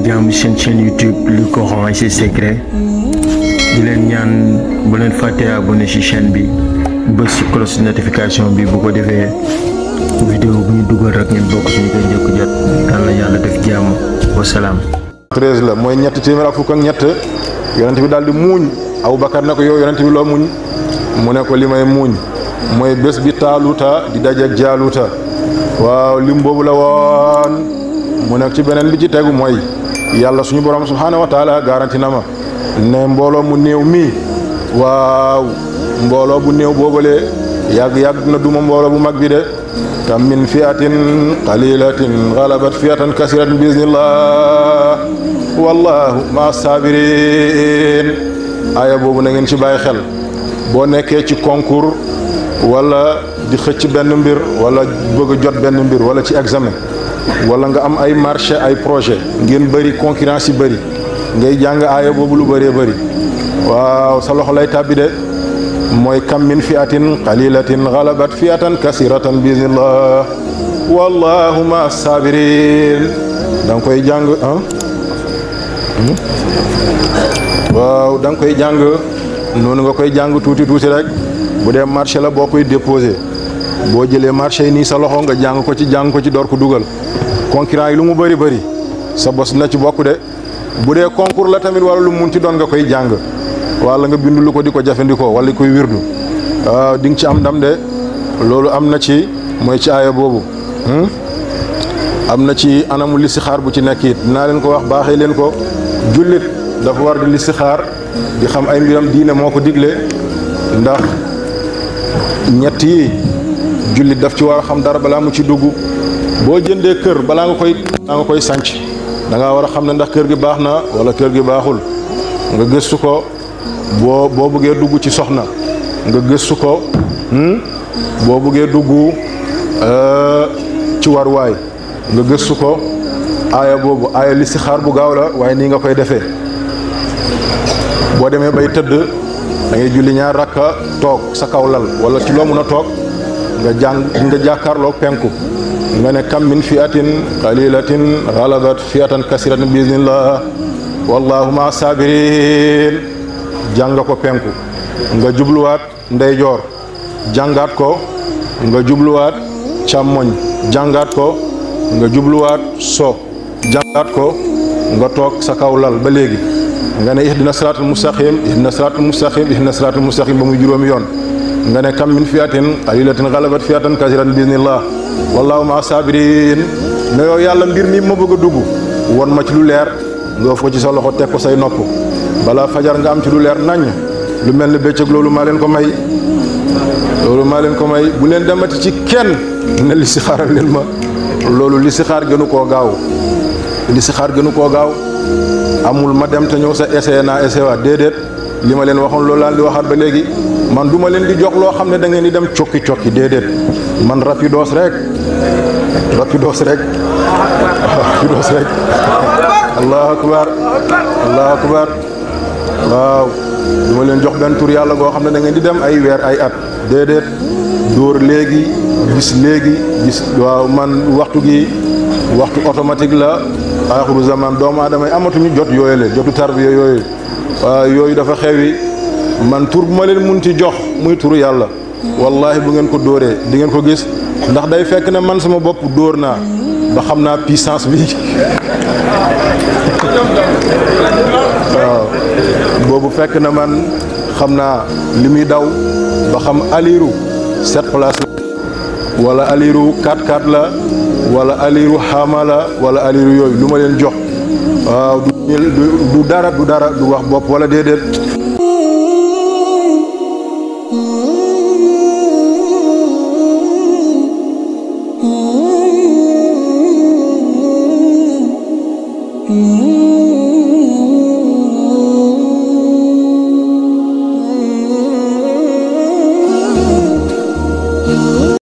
jàmm seen chaîne YouTube le Coran et ses secrets di leen ñaan bu leen fàtte abonné ci chaîne bi bës ci cloche notification bi bu ko defee vidéo bu ñu dugal rek ngeen bokk ci ñu koy njëkk jot yàlla yàlla def jàmm wasalaam. 13 la mooy ñett téeméer ak fukk ak ñett yonent bi daal di muuñ Abubakar ne ko yow yonent bi loo muñ mu ne ko li may muuñ mooy bés bi Taaluta di dajeek Jaaluta waaw lim boobu la woon mu nekk ci beneen bi ci tegu mooy yàlla suñu borom subhaanahu wa taala garanti na ma ne mbooloo mu néew mi waaw mbooloo bu néew boobale yàgg na duma mbooloo bu mag bi de kam min fiatin qalilatin galabat fiatan kasiratan bi iznillah wallahu ma sabirin aaya boobu na ngeen ci bàyyi xel boo nekkee ci concours wala di xëcc benn mbir wala bëgg a jot benn mbir wala ci examen wala nga am ay marché ay projet ngeen bëri concurrence yi bëri ngay jàng aaya boobu lu bëree bëri waaw sa loxo lay tàbbi de mooy kam min fiatin qalilatin galabat fiatan kasiratan bi iznillah wallahu ma sabirin da nga koy jàng waaw da nga koy jàng noonu nga koy jàng tuuti rek bu dee marché la boo koy déposé boo jëlee marché yi nii sa loxo nga jàng ko ci door ko dugal concurrent yi lu mu bëri sa bos na ci bokk de bu dee concours la tamit wala lu mun ci doon nga koy jàng wala nga bindu lu ko di ko jafandikoo wala koy wirdu waaw di nga ci am ndam de loolu am na ci mooy ci aaya boobu am na ci anamu listixaar bu ci nekk it dinaa leen ko wax baaxee leen ko jullit dafa war di listixaar di xam ay mbiram diine moo ko digle ndax ñett yi jullit daf ci war a xam dara balaa mu ci dugg boo jëndee kër balaa nga koy sanc da ngaa war a xam ne ndax kër gi baax na wala kër gi baaxul nga gëstu ko boo bëggee dugg ci soxna nga gëstu ko boo bëggee dugg ci waruwaay nga gëstu ko aaya boobu aaya listixaar bu gaaw la waaye nii nga koy defee boo demee bay tëdd da ngay julli ñaar rakka toog sa kaw lal wala ci loo mun a toog nga jàkkaarloo penku nga ne kam min fiatin qalilatin galabat fiatan kasiratan bi iznillah wallahu ma sabirin jàng ko penku nga jubluwaat ndeyjoor jàngaat ko nga jubluwaat càmmoñ jàngaat ko nga jubluwaat so jàngaat ko nga toog sa kaw lal ba léegi nga ne ihdina siraatal mustaqim ihdina siraatal mustaqim ihdina siraatal mustaqim ba muy juróomi yoon nga ne kam min fiatin qalilatin galabat fiatan kasiratan bi iznillah wallahu ma sabirin ne yow yàlla mbir mi ma bëgg a dugg won ma ci lu leer nga ëf ko ci sa loxo teg ko say nopp balaa fajar nga am ci lu leer naññ lu mel ni bëccëg loolu maa leen ko may bu leen demati ci kenn ne listixaaral leen ma loolu listixaar gënu koo gaaw amul ma dem te ñëw sa essayé waat déedéet li ma leen waxoon loolu laan di waxaat ba léegi man du ma leen di jox loo xam ne da ngeen di dem cokki déedéet man rapidos rek allahu akbar waaw du ma leen jox benn tur yàlla goo xam ne da ngeen di dem ay weer ay at déedéet dóor léegi gis waaw man waxtu automatique la aaxiru zaman doomu aadama yi amatuñu jot yooyu la jotu tarbiya yooyu waaw yooyu dafa xewi man tur bu ma leen mun ci jox muy turu yàlla wallahi bu ngeen ko dóoree di ngeen ko gis ndax day fekk ne man sama bopp dóor naa ba xam naa puissance bi waaw boobu fekk na man xam naa li muy daw ba xam aliru 7 place la wala aliru 4-4 la wala aliru xaama la wala aliru yooyu lu ma leen jox waaw du dara du wax bopp wala déedéet